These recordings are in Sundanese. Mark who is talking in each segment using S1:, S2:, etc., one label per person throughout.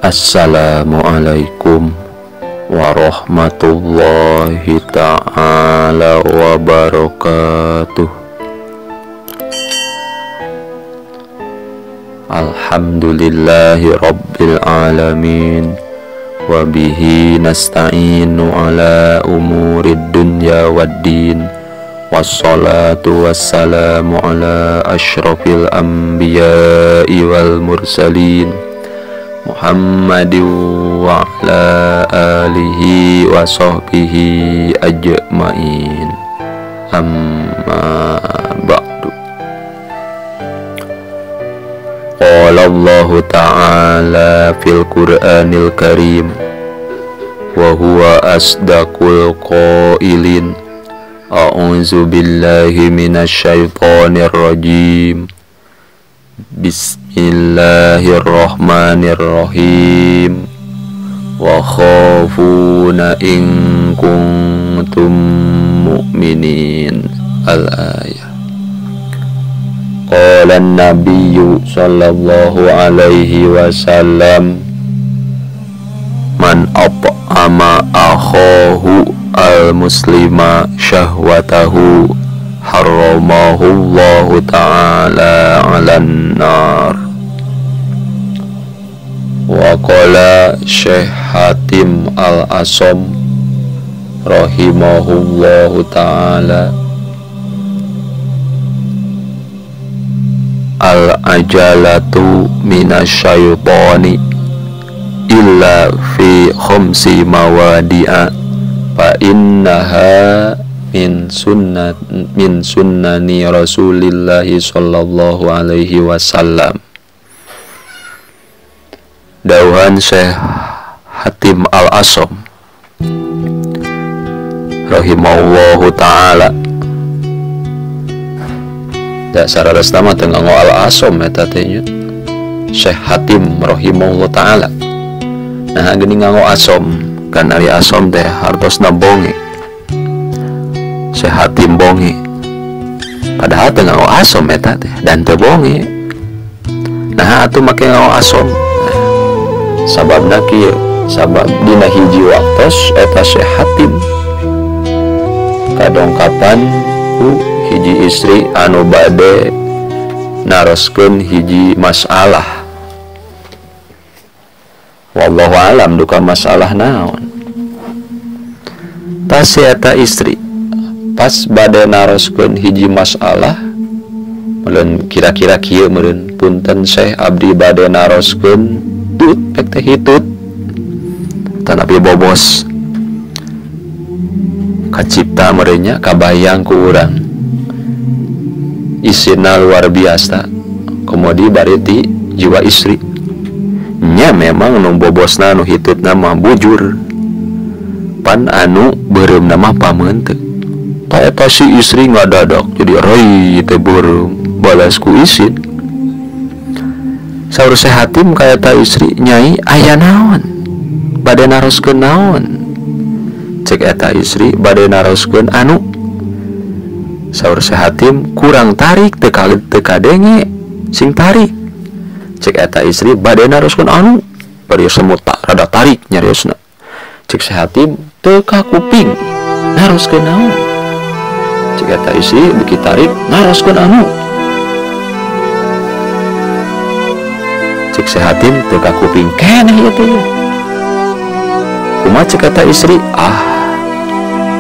S1: Assalamualaikum warahmatullahi ta'ala wabarakatuh. Alhamdulillahi rabbil alamin, wabihi nasta'inu ala umurid dunya waddin. Wassalatu wassalamu ala asyrafil anbiya'i wal mursalin Muhammadin wa ala alihi wa sahbihi ajma'in. Amma ba'du. Qala Allahu ta'ala fil Qur'anil Karim wa huwa asdaqul qailin. A'udzu billahi minasyaitonir rajim. Bismillahirrahmanirrahim. Wa khafuna in kuntum mu'minin. Al-ayah. Qala an-nabiyyu sallallahu alaihi wasallam, man at'ama akhahu al-muslima syahwatahu haramahu Allahu ta'ala 'alan nar. Wa qala Syekh Hatim Al-Asom rahimahullahu ta'ala, al-ajalatu minasyaitani illa fi khamsi mawadi'a fa innaha min sunnani Rasulillahi sallallahu alaihi wasallam. Dauhan Syekh Hatim Al-Asom rahimahullahu ta'ala. Dasar resna mah teu nganggo Al-Asom eta teh nya. Syekh Hatim rahimahullahu ta'ala. Nah geuning nganggo asom, kan ari asom teh hartosna bonge. Syekh Hatim bonge. Padahal teu nganggo asom eta teh dan teu bonge. Nah atuh make nganggo asom. Nah, sababna kieu, sabab dina hiji waktos eta Syekh Hatim kadongkapan ku hiji istri anu bade naroskeun hiji masalah. Wallahu alam duka masalah naon. Tas eta istri pas bade naroskeun hiji masalah, meureun kira-kira kieu meureun, punten Syekh abdi bade naroskeun tut pek teh hitut tanapi bobos kacipta meureun nya kabayang ku urang isina luar biasa komodi bari ti jiwa istri nya. Memang nu bobosna nu hitutna mah bujur, pan anu beureumna mah pameunteuk. Ta eta si istri ngadadak jadi roi teh beureum balas ku isin. Saur Syekh Hatim ka eta istri, nyai aya naon bade naroskeun naon? Cek eta istri bade naroskeun anu. Saur Syekh Hatim kurang tarik teu kadenge sing tarik. Cek eta istri bade naroskeun anu, bari semut tak rada tarik nyariosna. Cek Syekh Hatim teu ka kuping naroskeun naon? Cek eta istri beuki tarik naroskeun anu. Cek Syekh Hatim teu ka kuping keneh ieu teh. Kumaha cek eta istri? Ah,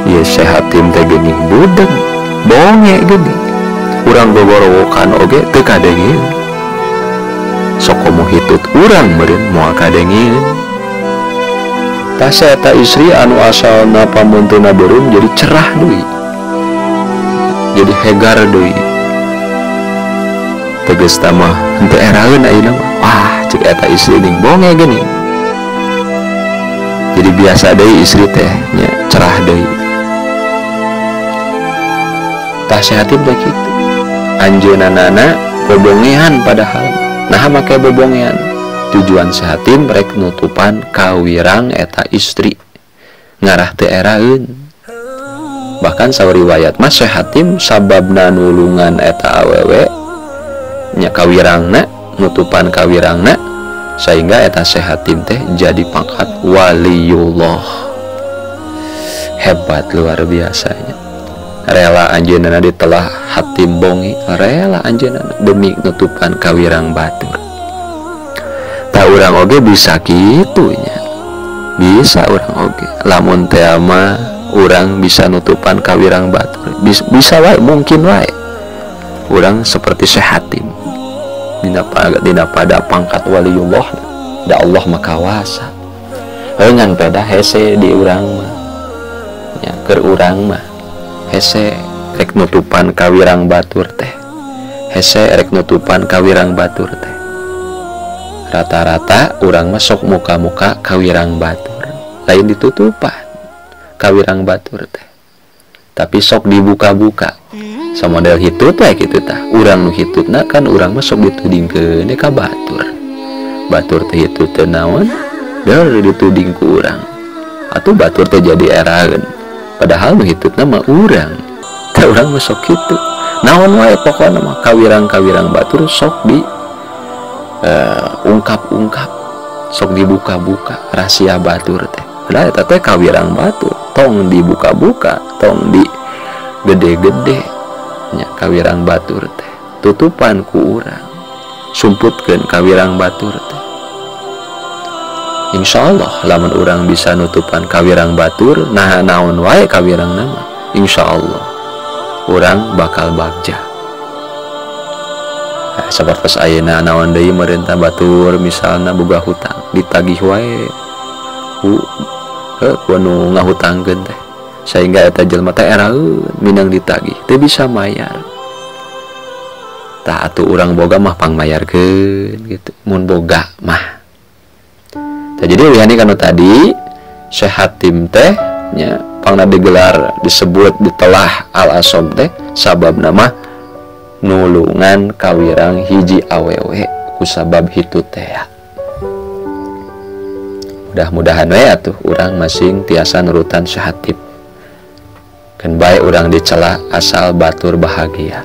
S1: ieu Syekh Hatim teh geuning budeg, bonge geuning. Urang gogorowokan oge teu kadengeun. Sok komo hitut urang meureun moal kadengeun. Tah eta istri anu asalna pamunteuna beureum jadi cerah deui. Jadi hegar deui. Tegasna mah henteu eraeun ayeuna mah. Wah, cek eta istri ning bonge geuning. Jadi biasa deui istri teh nya, cerah deui. Tah Syekh Hatim teh kitu. Anjeunna bobongean padahal. Nah make bobongean. Tujuan Syekh Hatim rek nutupan kawirang eta istri ngarah teu eraeun. Bahkan saur riwayat mah Syekh Hatim sababna nulungan eta awewe nya kawirangna, nutupan kawirangna Sehingga eta Syekh Hatim teh jadi pangkat waliullah. Hebat luar biasanya. Rela anjeunna ditelah Hatim bongi, rela anjeunna demi nutupan kawirang batur. Tah urang oge bisa kitu nya. Bisa urang oge. Lamun teh mah urang bisa nutupan kawirang batur. Bisa wae, mungkin wae. Urang seperti Syekh Hatim. Dina pada pangkat waliullah, da Allah mah kawasa. Ngan peda hese di urang mah. Nya keur urang mah hese rek nutupan kawirang batur teh. Hese rek nutupan kawirang batur teh. Rata-rata urang mah sok muka-muka kawirang batur. Lain ditutupan kawirang batur teh. Tapi sok dibuka-buka. Samodel hitut we kitu tah. Urang nu hitutna kan urang mah sok ditudingkeun ka batur. Batur teh hitut teh naon? Deur dituding ku urang. Atuh batur teh jadi eraeun. Padahal nu hitutna mah urang. Tah urang mah sok kitu. Naon wae pokona mah kawirang-kawirang batur sok di ungkap-ungkap, sok dibuka-buka rahasia batur teh. Padahal eta teh kawirang batur, tong dibuka-buka, tong di gede-gede nya kawirang batur teh. Tutupan ku urang, sumputkeun kawirang batur teh. Insyaallah lamun urang bisa nutupan kawirang batur, nah naon wae kawirang nama, insyaallah urang bakal bagja. Nah, sapertos ayeuna naon deui merintah batur misalna boga hutang ditagih wae ku heuh nu ngahutangkeun teh, sehingga eta jelema teh eraeun minang ditagih teu bisa mayar. Tah atuh urang boga mah pangmayarkeun gitu mun boga mah. Tah jadi wihani kanu tadi Syekh Hatim teh nya pangna digelar disebut ditelah Al-Asom teh sababna mah nulungan kawirang hiji awewe kusabab hitu teh. Mudah-mudahan we atuh urang masing tiasa nurutan Syekh Hatim. Keun bae urang dicela asal batur bahagia.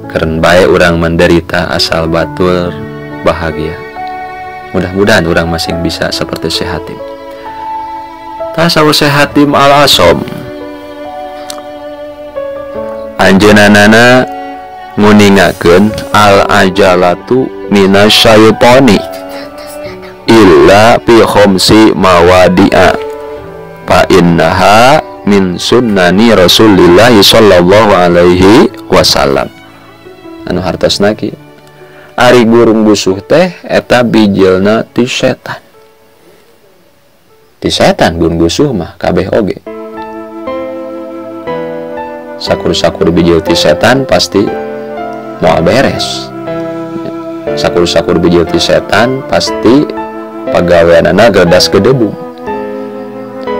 S1: Keun bae urang menderita asal batur bahagia. Mudah-mudahan urang masing bisa seperti Syekh Hatim. Tah saur Syekh Hatim Al-Asom anjeunana nguningakeun al-ajalatu minasyaitani illa fi khamsi mawadi'a fa innaha min sunnani Rasulillah sallallahu alaihi wasallam. Anu hartosna kieu, ari gurung busuh teh eta bijilna ti setan. Ti setan gurung busuh mah kabeh oge. Sakur-sakur bijil ti setan pasti moal beres. Sakur-sakur bijil ti setan pasti pagaweanana gerdas gedebung.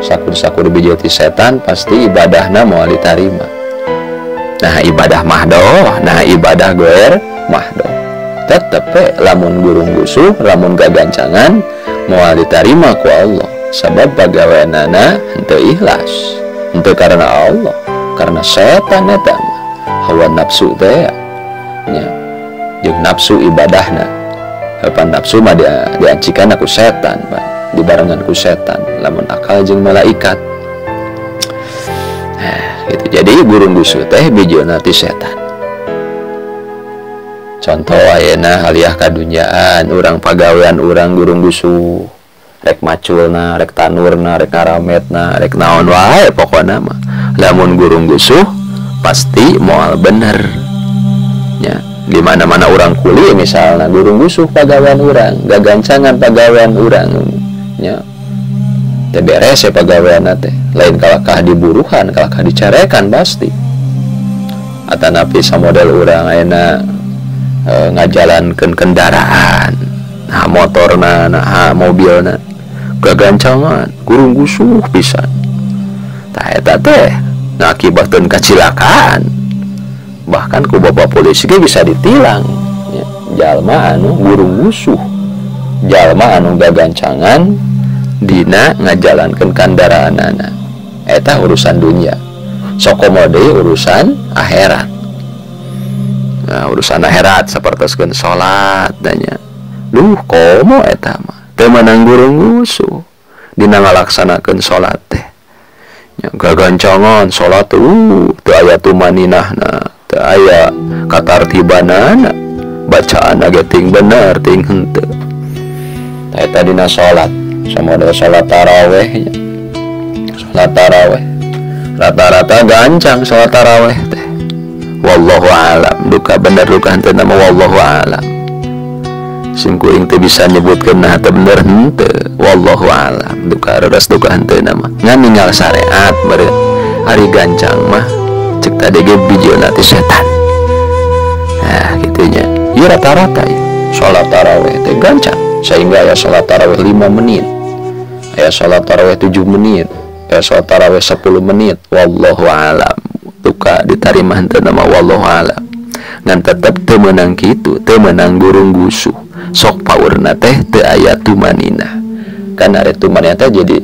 S1: Sakur-sakur bijil ti setan pasti ibadahna moal ditarima. Nah ibadah mahdoh, nah ibadah goer mahdoh. Tetep we lamun gurung gusuh, lamun gagancangan moal ditarima ku Allah. Sabab pagaweanana henteu ikhlas, henteu karena Allah, karena setan eta mah hawa nafsu teh nya. Jeung nafsu ibadahna. Hapan nafsu mah diancikan ku setan, Pak. Dibarengan ku setan, lamun akal jeung malaikat. Nah, gitu. Jadi gurung gusuh teh bijilna ti setan. Contoh ayeuna haliah kadunyaan, urang pagawean urang gurung gusuh, rek maculna, rek tanurna, rek ngarametna, rek naon wae pokona mah. Lamun gurung gusuh pasti moal bener. Ya, di mana-mana urang kuli misalna gurung gusuh pagawean urang, gagancangan pagawean urang nya. Teu beres ya pagaweanna teh. Lain kalakah diburuhan, kalakah dicarekan pasti. Atanapi samodel urang ayeuna ngajalankeun kendaraan, nah motorna, nah mobilna gagancangan, gurung gusuh pisan. Tah eta teh ngakibatkeun kacilakaan. Bahkan ku bapak polisi ge bisa ditilang. Ya, jalma anu gurung gusuh, jalma anu gagancangan dina ngajalankeun kendaraanana. Eta urusan dunia. Sokomo deui urusan akhirat. Nah, urusan akhirat sapertoskeun salat nya. Duh komo eta mah teu meunang gurung-gusuh dina ngalaksanakeun salat teh. Nya gagancangan salat teu aya tumaninahna, teu aya katartibanana, bacaan ge ting bener ting henteu. Tah eta dina salat, samoda salat tarawih nya. Salat tarawih rata-rata gancang salat tarawih teh. Wallahu alam, duka bener duka henteu nama wallahu alam. Sing kuring teu bisa nyebutkeun nah teu bener henteu, wallahu alam. Duka reres duka henteu nama. Ngan ninggal syariat meureun. Ari gancang mah cek tadi ge bijilna ti setan. Nah, kitu nya. Ieu rata-rata ieu salat tarawih teh gancang sehingga aya salat tarawih 5 menit. Aya salat tarawih 7 menit, aya salat tarawih 10 menit, wallahu alam. Duka ditarima henteu nama wallahu alam. Ngan tetep teu meunang kitu, teu meunang gurung-gusuh. Sok paurna teh teu aya tumaninah. Kan ari tumaninah teh jadi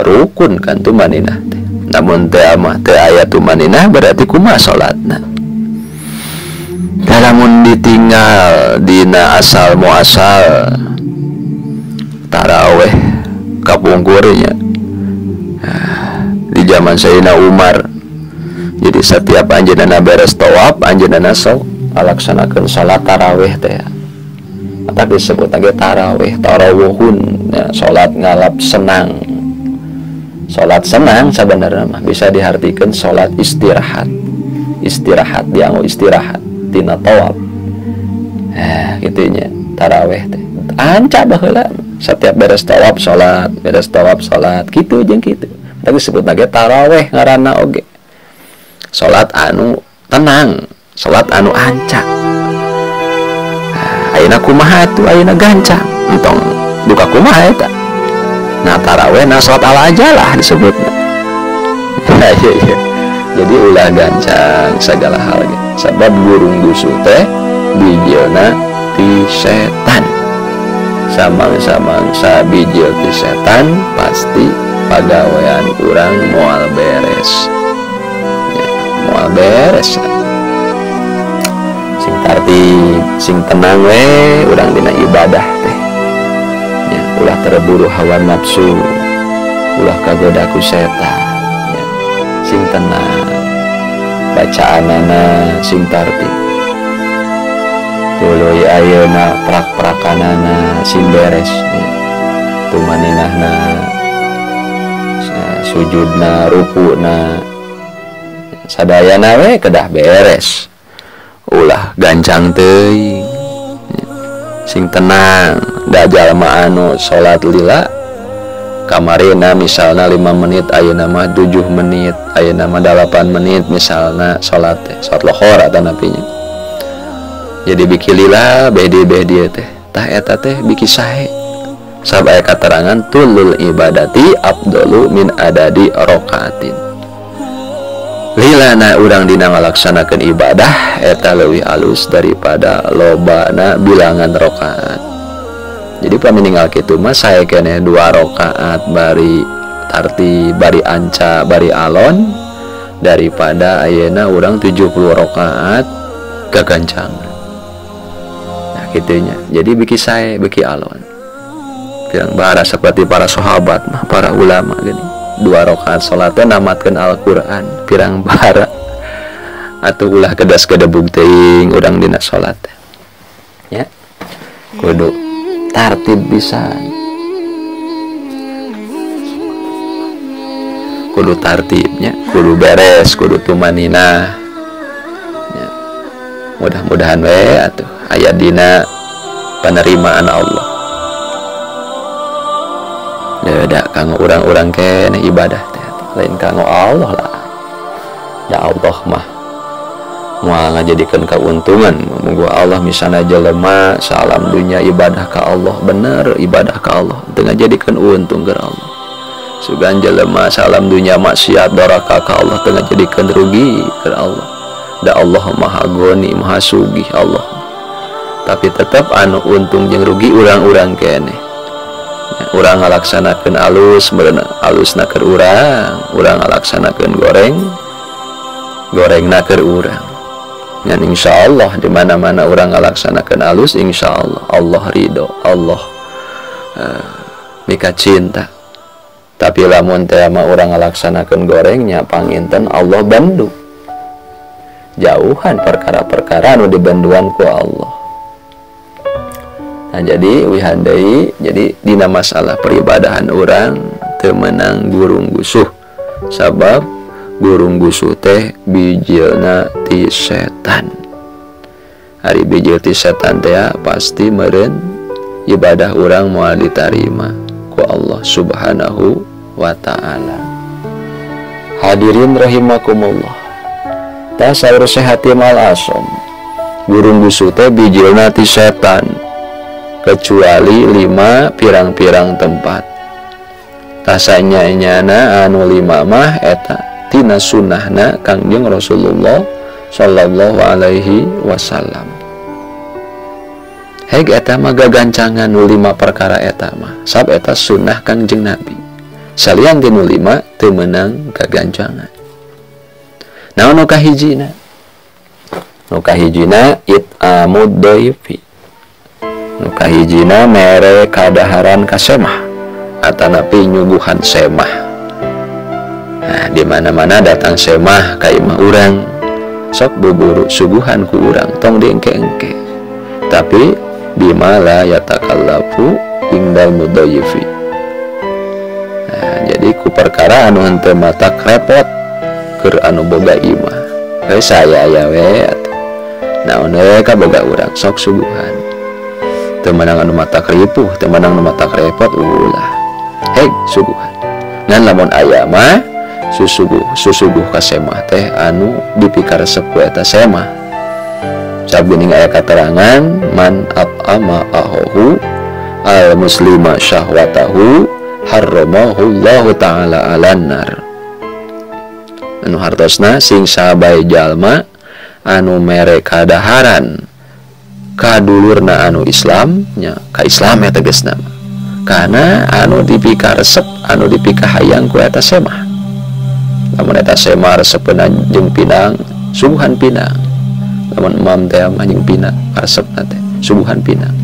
S1: rukun kan tumaninah teh. Namun teu mah teu aya tumaninah berarti kumaha salatna? Lamun ditinggal dina asal muasal taraweh kapungkurnya di zaman Sayyidina Umar. Jadi setiap anjeunna beres tawaf, anjeunna sok ngalaksanakeun salat taraweh teh. Mata disebut lagi taraweh, tarawuhun, ya, salat ngalap senang. Salat senang sebenarnya mah bisa diartikan salat istirahat. Istirahat dianggo istirahat tina tawaf. Kitu nya taraweh teh. Anca baheula setiap beres tawaf salat, beres tawaf salat, kitu jeung kitu. Tapi disebut lagi taraweh ngaranna oge. Salat anu tenang, salat anu anca. Ayeuna kumaha atuh ayeuna gancang, entong duka kumaha eta. Nah taraweh na salat ala ajalah disebutna. Iya iya. Jadi ulah gancang segala hal ge. Sabab gurung-gusuh teh bijilna ti setan. Samang-samangsa bijil ti setan pasti pagawean urang moal beres. Moal beres. Sing tartib, sing tenang we urang dina ibadah teh. Ya, ulah terburu hawa nafsu, ulah kagoda ku setan. Ya, sing tenang, bacaanana sing tartib. Tuluy ayeuna prak-prakanana sing beres ya. Tumaninahna, sujudna, rukuna, sadayana we kedah beres. Ulah gancang teuing, sing tenang. Da jalma anu salat lila kamarina misalna 5 menit, ayeuna mah 7 menit, ayeuna mah 8 menit misalna salat teh, salat lohor atanapinya. Jadi biki lila bedi-bedi teh, tah eta teh biki sae. Sabab aya katerangan tulul ibadati afdalu min adadi rokaatin. Lilana urang dina ngalaksanakeun ibadah eta leuwih alus daripada lobana bilangan rakaat. Jadi pamininggal kitu mah sae keneh 2 rakaat bari tartib, bari anca, bari alon daripada ayeuna urang 70 rakaat gagancangan. Nah kitunya. Jadi biki sae, biki alon. Pirang bara seperti para sahabat mah, para ulama gini. 2 rakaat salatnya namatkeun Al-Qur'an pirang bara atuh ulah kedas kedebug teuing urang dina salat ya. Kudu tartib pisan, kudu tartibnya, kudu beres, kudu tumaninah ya. Mudah-mudahan we atuh aya dina penerimaan Allah. Ya da kanggo urang-urang keneh ibadah teh lain kanggo Allah lah. Da Allah mah moal ngajadikeun kauntungan. Munggu Allah misalna jelema salam dunya ibadah ka Allah, bener ibadah ka Allah teu ngajadikeun untung keur Allah. Sugan jelema salam dunya maksiat doraka ka Allah teu ngajadikeun rugi keur Allah. Da Allah maha goni, maha sugih Allah. Tapi tetep anu untung jeung rugi urang-urang keneh. Urang ngalaksanakeun alus meureun alusna keur urang, urang ngalaksanakeun goreng, gorengna keur urang. Ngan insyaallah di mana-mana urang ngalaksanakeun alus, insyaallah Allah ridho, Allah mika cinta. Tapi lamun teh mah urang ngalaksanakeun gorengnya panginten Allah bandu. Jauhan perkara-perkara anu dibanduan ku Allah. Nah jadi wihan deui, jadi dina masalah peribadahan urang teu meunang gurung gusuh. Sabab gurung gusuh teh bijilna ti setan. Ari bijil ti setan teh pasti meureun ibadah urang moal ditarima ku Allah Subhanahu wa ta'ala. Hadirin rahimakumullah. Tah saur Hatim Al-Asom, gurung gusuh teh bijilna ti setan kecuali 5 pirang-pirang tempat. Tasanya nyana anu 5 mah eta tina sunnahna Kangjeng Rasulullah sallallahu alaihi wasallam. Heg eta mah gagancangan nu 5 perkara eta mah, sab eta sunnah Kangjeng Nabi. Salian ti nu 5 teu meunang gagancangan. Naon nu kahijina? Nu kahijina it'amud dhaifi. Nu kahijina mere kadaharan ka semah atanapi nyuguhan semah. Nah, di mana-mana datang semah ka imah urang, sok buburu suguhan ku urang, tong diengke-engke. Tapi bima la yatakallafu indal mudayyifi. Nah, jadi ku perkara anu henteu matak repot keur anu boga imah. We saya aya we atuh. Naon we ka boga urang sok suguhan. Teu meunang anu matak ripuh, teu meunang anu matak repot ulah. Heg suguhan. Ngan lamun aya mah susuguh ka semah teh anu dipikaresep ku eta semah. Sabening aya katerangan man at'ama ahohu al muslima syahwatahu harramahu Allah ta'ala alan nar. Anu hartosna sing sabae jalma anu mere kadaharan kadulurna anu Islam nya ka Islam eta tegasna mah. Kana anu dipikaresep anu dipikahayang ku eta semah. Lamun eta semah resepeuna jeung pinang, suguhan pinang. Lamun emam teh mah jeung pinang karesepna teh suguhan pinang.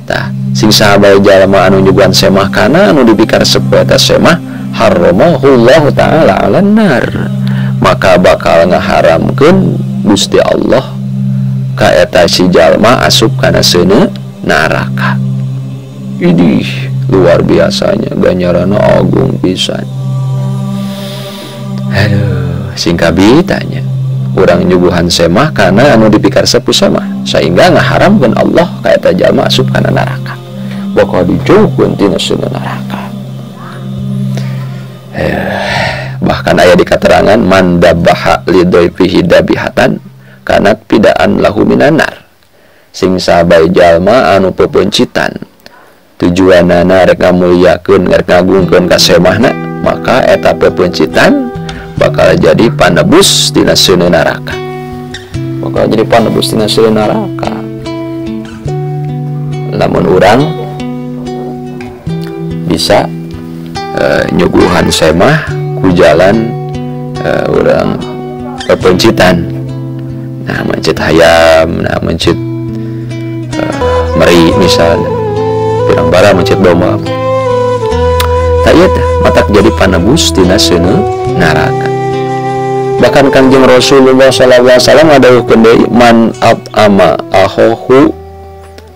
S1: Tah sing saha bae jalma anu nyuguhan semah kana anu dipikaresep ku eta semah harramahu Allah ta'ala 'alan nar. Maka bakal ngaharamkeun Gusti Allah ka eta si jalma asup kana seuneu neraka. Idih, luar biasanya ganjaranna agung pisan. Aduh, singkabitanya urang nyuguhan semah karena anu dipikaresep ku semah sehingga ngaharamkeun Allah ka eta jalma asup kana neraka. Bakal dijauhkeun tina seuneu neraka. Bahkan aya di katerangan man dabaha lidhaifihi dabihatan kanat pidaan lahu minanar. Sing sabae jalma anu pepencitan tujuanana rek ngamuliakeun rek ngagungkeun ka semahna, maka eta pepencitan bakal jadi panebus tina seuneu neraka. Bakal jadi panebus tina seuneu neraka. Lamun urang bisa nyuguhan semah ku jalan urang pepencitan. Nah, mencit hayam, nah mencit meri misalnya, pirang bara mencit domba. Tak ieu teh matak jadi panebus tina seuneu neraka. Bahkan Kangjeng Rasulullah sallallahu alaihi wasallam ngadawuhkeun deui man at'ama ahohu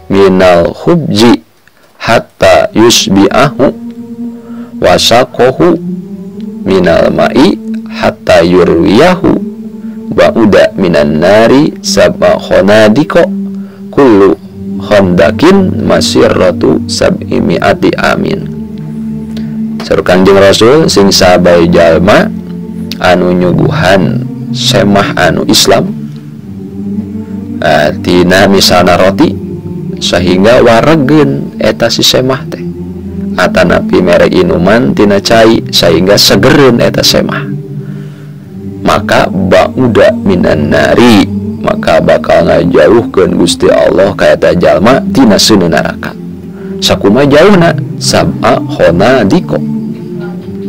S1: minal khubzi hatta yusbi'ahu wasaqahu minal ma'i hatta yurwiyahu ba'uda minan nari sab'a khonadiko kullu khondakin masirratu sab'i mi'ati amin. Saur Kangjeng Rasul sing sabae jalma anu nyuguhan semah anu Islam tina misalna roti sehingga waregeun eta si semah teh atanapi mere inuman tina cai sehingga segereun eta semah, maka ba'uda minan nari, maka bakal ngajauhkeun Gusti Allah ka eta jalma tina seuneu neraka. Sakumaha jauhna? Sab'a khonadiko,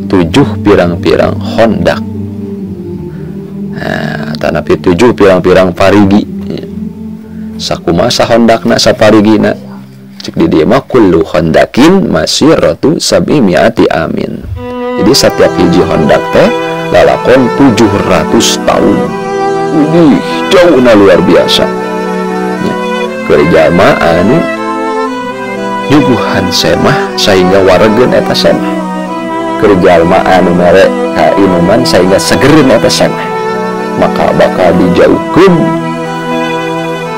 S1: 7 pirang-pirang hondak. Nah, tanapi 7 pirang-pirang parigi. Sakumaha sahondakna saparigina. Cek di dieu mah kullu hondakin masiratu sab'imiati amin. Jadi setiap hiji hondak teh lalakon 700 tahun. Wih, jauhna luar biasa. Ya, keur jalma anu nyuguhan semah sehingga waregeun eta semah. Keur jalma anu mere ka inuman sehingga segereun eta semah. Maka bakal dijauhkeun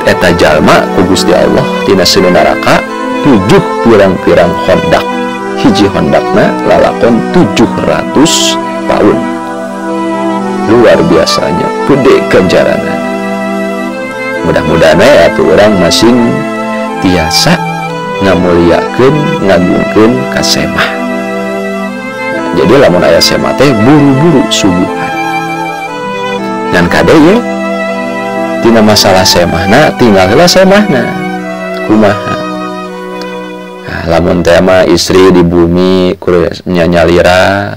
S1: eta jalma ku Gusti Allah tina seuneu neraka 7 pirang-pirang hondak. Hiji hondakna lalakon 700 tahun. Luar biasanya gede ganjaranna. Mudah-mudahan ya atuh urang masing tiasa ngamuliakeun ngagungkeun ka semah. Nah, jadi lamun aya semah teh buru-buru suguhan. Ngan kade ye tina masalah semahna tinggal heula semahna kumaha. Nah, lamun teh mah istri di bumi kudu nyalira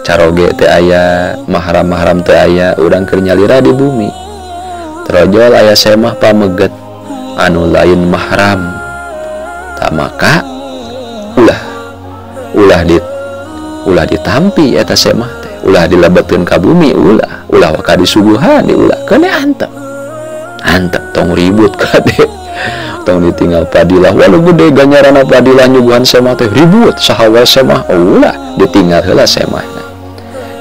S1: caroge teh aya mahram-mahram teh aya urang keur nyalira di bumi terojol aya semah pameget anu lain mahram tak maka ulah ditampi eta semah teh ulah dilebetkeun ka bumi ulah ulah waka disuguhan diulah keun antep antep tong ribut kade tong ditinggal padilah walau gede ganjaranna padilah nyuguhan semah teh ribut saha wae semah ulah ditinggal heula semahna.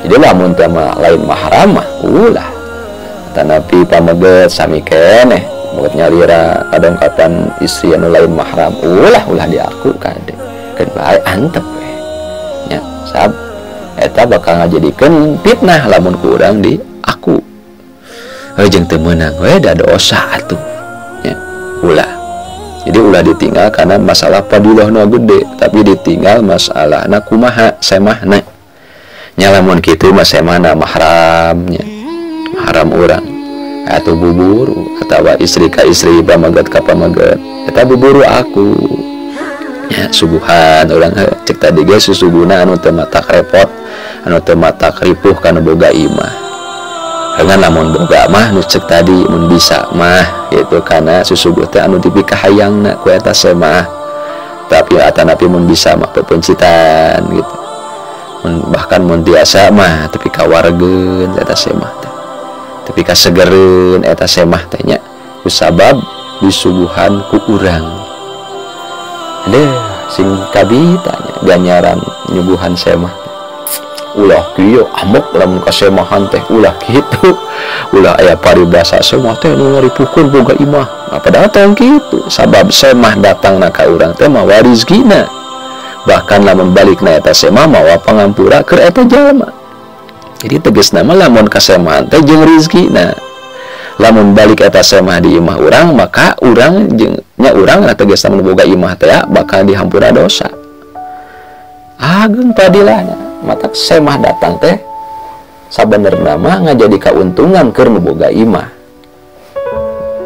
S1: Jadi lamun teh mah lain mahram mah ulah tanapi pameget sami keneh pameget nyalira kadang kapan istri anu lain mahram ulah ulah diaku kade keun bae antep we nya sab eta bakal ngajadikeun fitnah lamun ku urang di aku jeung teu meunang we da dosa atuh nya ulah. Jadi ulah ditinggal karena masalah padilahna gede tapi ditinggal masalahna kumaha semahna. Nya lamun kitu mah semahna mahramnya mahram urang atau buburu atawa istri ka istri pamaget ka pamaget eta buburu aku nya suguhan urang cek tadi ge susuguna anu teu matak repot anu teu matak ripuh kana boga imah. Dengan lamun boga mah nu cek tadi mun bisa mah gitu kana susuguh teh anu dipikahayangna ku eta semah tapi atanapi mun bisa mah pepencitan gitu mun, bahkan mun tiasa mah tepi ka waregeun eta semah teh tepi ka segereun eta semah teh nya kusabab disuguhan ku urang. Aduh sing kabitanya ganjaran nyuguhan semah ulah kieu amuk lamun kasemahan teh ulah kitu ulah aya paribasa semah teh nu ngaripuhkeun boga imah. Nah, padahal tong kitu sabab semah datangna ka urang teh mawa rizkina bahkan lamun balikna eta semah mawa pangampura keur eta jalma. Jadi tegasna mah lamun kasemahan teh jeung rizkina lamun balik eta semah di imah urang maka urang jeung nya urang tegasna mun boga imah teh bakal dihampura dosa. Ageung padilahna matak semah datang teh sabenerna mah ngajadi kauntungan keur nu boga imah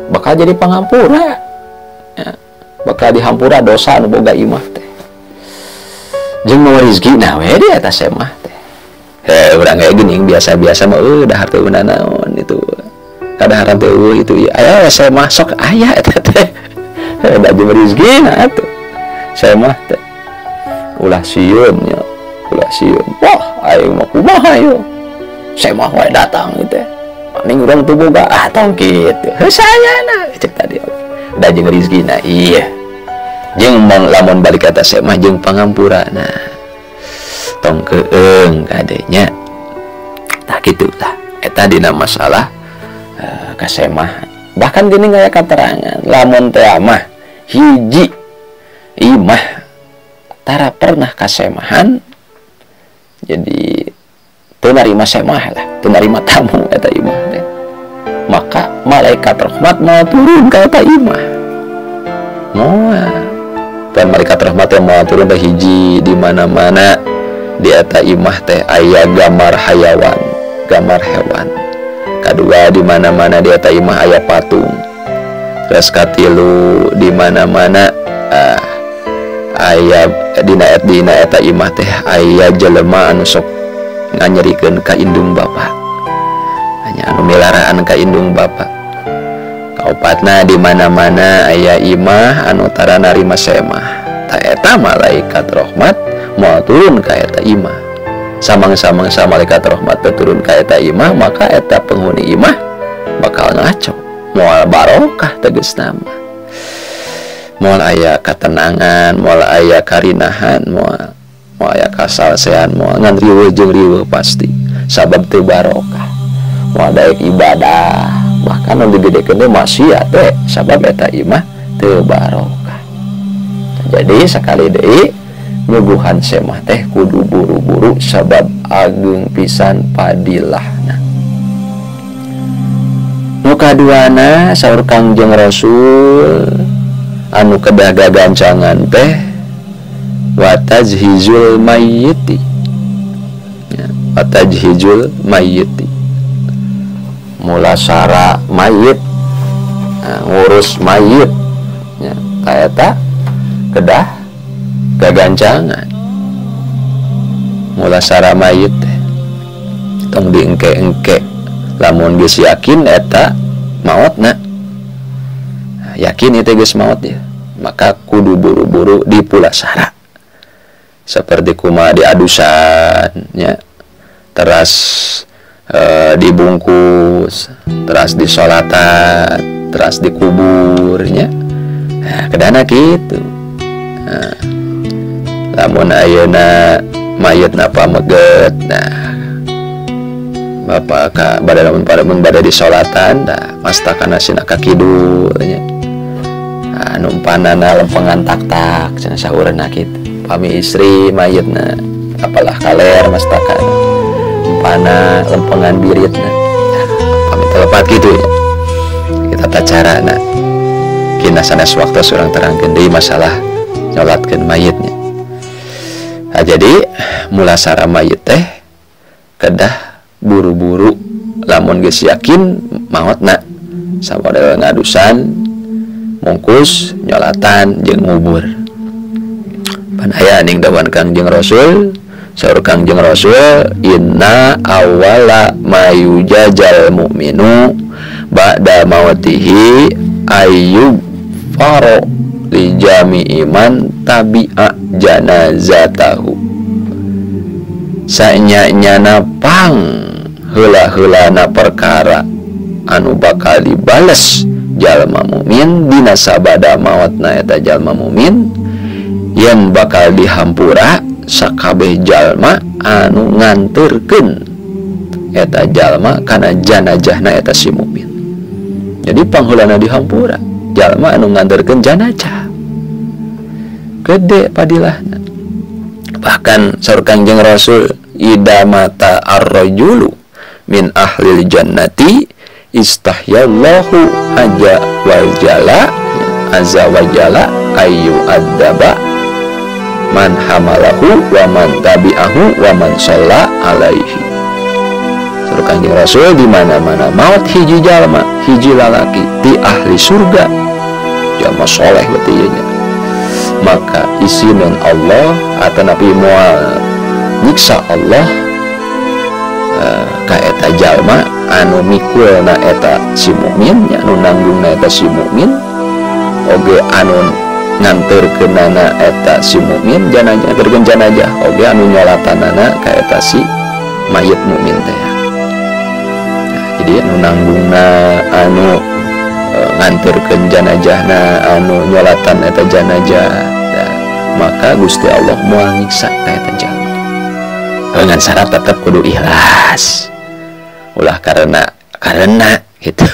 S1: bakal jadi pangampura ya, bakal dihampura dosa nu boga imah teh jeung mawa rezekina we di eta semah teh. Urang kayak gini biasa-biasa mah dahar teh naon itu kadaharan teh itu ieu aya semah sok aya eta teh da jeung rezekina atuh semah teh ulah sieun nya ulah sieun wah aing mah kumaha ieu semah wae datang gitu paling urang teu boga ah tong kitu heuh sayana cek tadi da jeung rezekina iya jeung lamun balik ka semah jeung pangampurana tong keung kadenya tah kitu lah eta dina masalah kasemah. Bahkan geuning aya katerangan lamun teh mah hiji imah tara pernah kasemahan jadi teu narima semah lah teu narima tamu eta imah teh maka malaikat rahmat mau turun ka eta imah moal. Dan malaikat rahmat yang mau turun teh hiji di mana-mana di eta imah teh aya gambar hayawan gambar hewan kadua di mana-mana di eta imah aya patung terus katilu di mana-mana aya dina eta imah teh aya jelema anu sok nganyerikeun ka indung bapa. Hanya anu milaraan ka indung bapa. Kaopatna di mana-mana aya imah anu tara narima semah. Ta eta malaikat rahmat moal turun ka eta imah. Samang-samang sa malaikat rahmat teu turun ka eta imah, maka eta penghuni imah bakal ngaco, moal barokah tegasna mah. Moal aya katenangan, moal aya karinahan, moal aya kasalsean, moal ngan riweuh jeung riweuh pasti. Sabab teu barokah. Moal daek ibadah, bahkan nu digedekeun teh maksiat teh sabab eta imah teu barokah. Jadi sakali deui nyuguhan semah teh kudu buru-buru sabab ageung pisan padilahna. Nu kaduana saur Kangjeng Rasul anu kedah gagancangan teh wa tajhizul mayyiti. Ya, wa tajhizul mayyiti. Mulasara mayit, nah, ngurus mayit ya, ta eta kedah gagancangan. Mulasara mayit teh tong diengke-engke, lamun geus yakin eta maotna, yakin itu geus maot ya, maka kudu buru-buru dipulasara. Seperti kumaha diadusan ya, teras dibungkus, teras disolatan, teras dikubur nya. Nah, kedana kitu. Nah, lamun ayeuna mayitna pameget, nah bapak ka bade lamun mun bade disolatan, nah mastakana sina ka kidul nya. Nah, numpanana lempengan tak-tak cenah saurna kitu. Pami istri mayitna apalah kaler mastakana numpana lempengan biritna. Nah, pami telepat kitu nya. Kita tata carana. Kina sanes waktu urang terangkeun deui masalah nyolatkeun mayitnya. Nah, jadi mulasara mayit teh kedah buru-buru lamun geus yakin maotna samodel ngadusan, mungkus, nyolatan jeung ngubur. Pan aya ning dawan Kangjeng Rasul, saur Kangjeng Rasul, inna awwala mayujajal mu'minu ba'da mautihi ayyub faro li jami'i man tabi'a janazatahu. Sanya-nyana pang heula-heulana perkara anu bakal dibales jalma mukmin dina sabada maotna eta jalma mukmin yen bakal dihampura sakabeh jalma anu nganterkeun eta jalma kana janazahna eta si mukmin. Jadi pangheulana dihampura jalma anu nganterkeun janazah. Gede padilahna. Bahkan saur Kangjeng Rasul, ida mata ar-rajulu min ahlil jannati istahyallahu aja wal jala azza wa jala ayu adzaba man hamalahu wa man tabi'ahu wa man shalla alaihi. Saur Kangjeng Rasul, di mana-mana maut hiji jalma, hiji lalaki ti ahli surga, jalma soleh berarti ieu nya, maka isinan Allah atau nabi moal nyiksa Allah ka eta jalma anu mikulna eta si mukmin nya, anu nanggungna eta si mukmin, oge anu nganterkeunana eta si mukmin janazah, nganterkeun janazah, oge anu nyolatanana ka eta si mayit mukmin teh. Nah, jadi anu nanggungna, anu nganterkeun janazahna, anu nyolatan eta janazah, nah, maka Gusti Allah moal nyiksa ka eta jalma. Dengan syarat tetap kudu ikhlas, ulah karena gitu.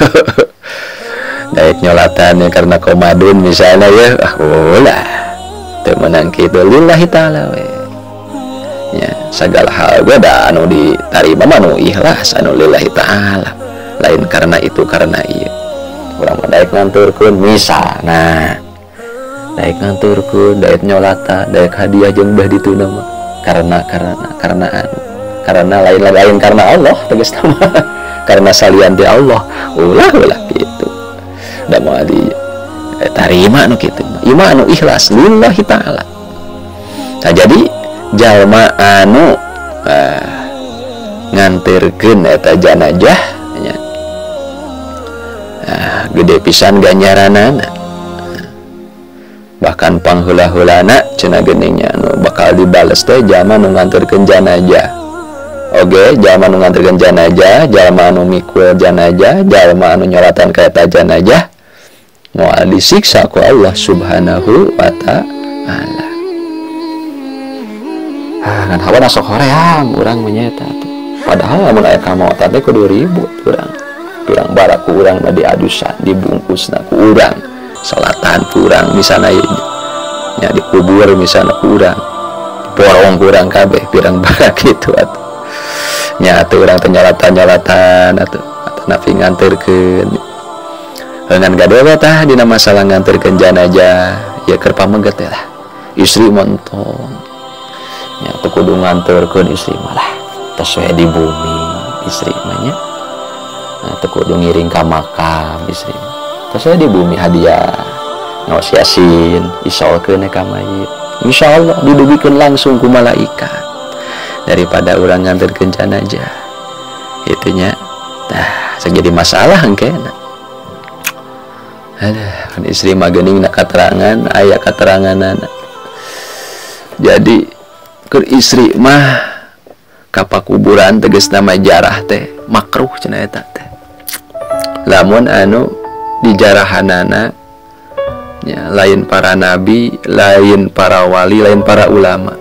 S1: Daek nyolatan ya karena komadun misalnya ya, ah ulah teu meunang kitu, lillahi ta'ala we. Ya, segala hal ge da anu ditarima mah nu ikhlas, anu lillahi ta'ala, lain karena itu karena ieu. Urang mah daek nganturkeun misalna, daek nganturkeun, daek nyolatan, daek hadiah jeung dah dituna mah karena anu, karena lain karena Allah tegasna mah, karena salian ti Allah, ulah gitu. Da moal di tarima anu kitu mah, ieu mah anu ikhlas lillahi ta'ala. Nah, jadi jalma anu nganterkeun eta janazah nya, Gede pisan ganjaranana. Bahkan pangheula-heulana cenah geuning nya anu bakal dibales teh jalma nu nganterkeun janajah. Oge, jalma nu nganterkeun janajah, jalma anu mikul janajah, jalma anu nyolatan ka eta janajah moal disiksa ku Allah Subhanahu wa ta'ala. Ah, ngan hawa sok hoream urang mah nya eta atuh. Padahal lamun aya kamaotan teh kudu ribut urang. Pirang bara ku urang mah diadusan, dibungkusna ku urang. Salatan ku urang misalna ieu nya dikubur misalna ku urang. Porong ku urang kabeh pirang bara kitu atuh. Nya atuh urang teh nyolatan-nyolatan atuh atanapi nganterkeun. Ngan gaduh we tah dina masalah nganterkeun janajah ya keur pameget teh lah. Istri mah entong. Nya teu kudu nganterkeun istri mah lah. Tos we di bumi istri mah nya. Nah, teu kudu ngiring ka makam istri mah. Tos we di bumi hadiah. Ngaos yasin, isolkeun ka mayit. Insyaallah didugikeun langsung ku malaikat. Daripada urang nganterkeun janajah. Kitu nya. Tah, jadi masalah engkena. Aduh, kan istri mah geuning na katerangan, aya kateranganana. Jadi keur istri mah ka pakuburan tegasna mah jarah teh makruh cenah eta teh. Lamun anu dijarahanana nya lain para nabi, lain para wali, lain para ulama.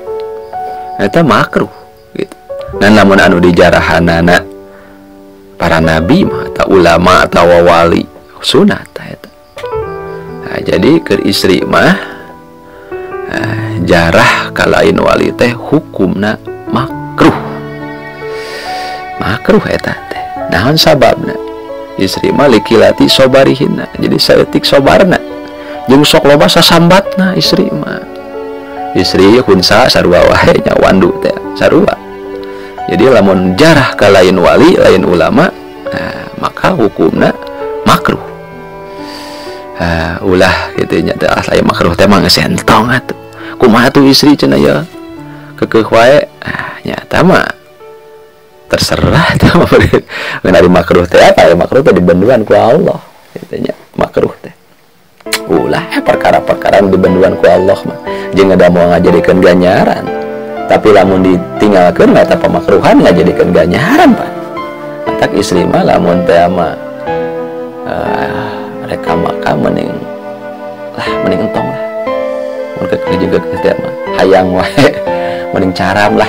S1: Eta makruh gitu. Dan lamun anu dijarahanana para nabi mah atau ulama atau wali sunat eta. Nah, jadi keur istri mah jarah kalain wali teh hukumna makruh. Makruh eta teh. Naon sababna? Istri mah likilati sobarihinna. Jadi saeutik sobarna. Jeung sok loba sasambatna istri mah. Istri hunsa sarua wae nya wandu teh sarua. Jadi lamun jarah kalain wali, lain ulama, nah, maka hukumna makruh. Ulah kitu nya teh aya makruh teh mah geus entong atuh. Kumaha tuh istri cenah ya? Kekeuh wae. Ah, nya eta mah terserah eta mah. Ngan ari makruh teh apa ya? Makruh teh dibenduan ku Allah kitu nya, makruh teh. Ulah perkara-perkara nu dibenduan ku Allah mah jeung ada moal ngajadikeun ganjaran. Tapi lamun ditinggalkeun mah eta pamakruhan ngajadikeun ganjaran, Pak. Matak istri mah lamun teh mah reka maka mending lah mending entong lah. Mun kekeuh juga teh mah hayang wae mending caram lah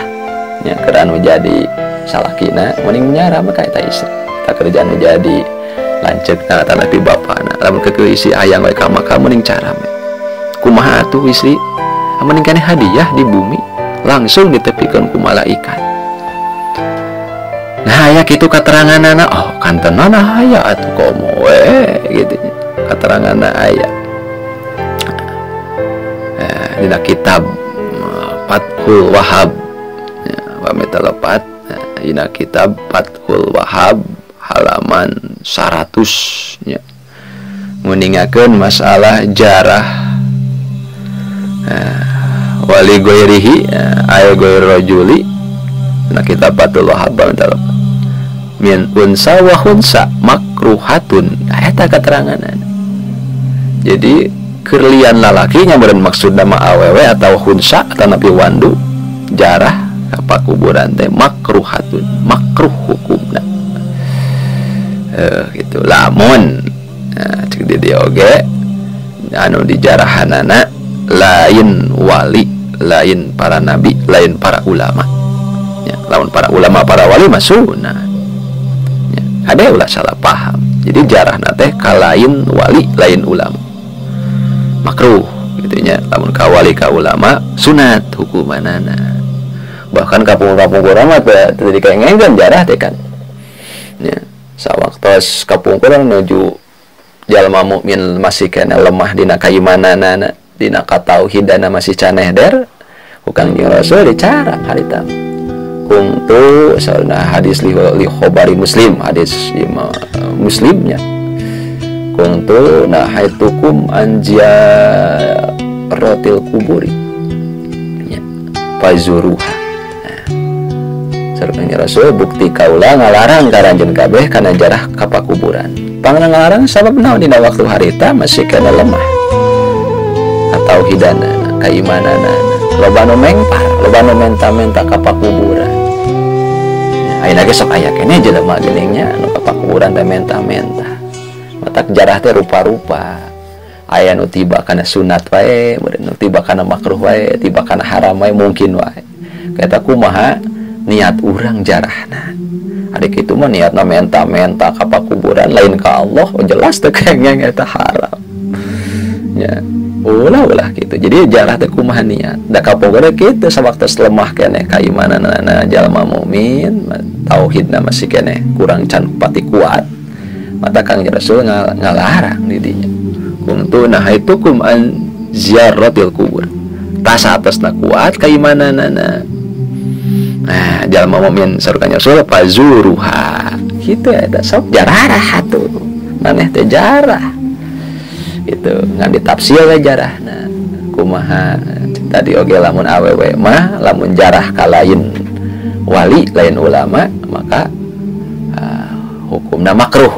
S1: nya keur anu jadi salakina mending nyaram ka eta istri. Eta kerja anu jadi lanceukna atanapi bapana. Lamun kekeuh istri hayang wae ka maka mending caram. Kumaha atuh istri? Mending keneh hadiah di bumi langsung ditepikeun ku malaikat. Nah, aya kitu kateranganana, oh kantenana aya atuh komo we gitu nya. Kateranganna aya. Nah, dina kitab Fathul Wahhab. Ya, pamit lepat. Nah, dina kitab Fathul Wahhab halaman 100 nya. Nguningakeun masalah jarah. Nah, wali goirihi ay goir rajuli. Nah, kitab Fathul Wahhab pamit lepat. Min unsa wa hunsa makruhatun. Nah, eta keteranganana. Jadi kerlian lalaki nya meureun maksudna mah awewe atau hunsa atanapi wandu jarah ka pakuburan teh makruhatun, makruh hukumna. Gitu lamun nah, cek di dieu oge anu dijarahanana lain wali, lain para nabi, lain para ulama. Ya, lamun para ulama para wali mah sunat. Ada ulah salah paham. Jadi jarahna teh kalain wali lain ulama. Makruh gitu nya. Lamun ka wali ka ulama sunat hukumanana. Bahkan kapungkur-kapungkur mah teh dikengengkeun jarah teh kan. Nya, sawaktos kapungkur nuju jalma mukmin masih keneh lemah dina kaimananana, dina katauhidana masih caneh der, ku Kangjeng Rasul dicarang harita. Kungtu saurna hadis li khobari Muslim, hadis Muslimnya. Kungtu nahaitukum an ziyaratil kuburi. Ya, fazuruha. Nah, saurna Rasul bukti kaula ngalarang ka ranjeun kabeh kana jarah ka pakuburan. Pangna ngalarang sabab naon dina waktu harita masih kena lemah atau hidana kaimananana loba nu mengpar loba nu menta-menta ka pakuburan. Ayeuna ge sok aya keneh jelema geuning nya anu ka pakuburan teh menta-menta. Matak jarah teh rupa-rupa. Aya nu tiba kana sunat wae, nu tiba kana makruh wae, tiba kana haram wae mungkin wae. Eta kumaha niat urang jarahna. Adik itu mah niatna menta-menta ka pakuburan lain ka Allah, oh jelas teh kengeng eta haram. Nya, ulah-ulah gitu. Jadi jarah teh kumaha niat. Da kapogore kitu sawaktos lemah keneh kaimananana jalma mukmin, tauhidna masih keneh kurang can pati kuat. Mata Kang Rasul ngalarang di dinya. Kuntu nahaitukum an ziyaratil kubur. Tas atasna kuat kaimananana. Nah, jalma mukmin saur Kanjeng Rasul pazuruha. Kitu eta sok jarah atuh. Maneh teh jarah. Itu ngan ditafsir we jarahna. Kumaha tadi oge lamun awewe mah lamun jarah ka lain wali lain ulama maka hukumna makruh.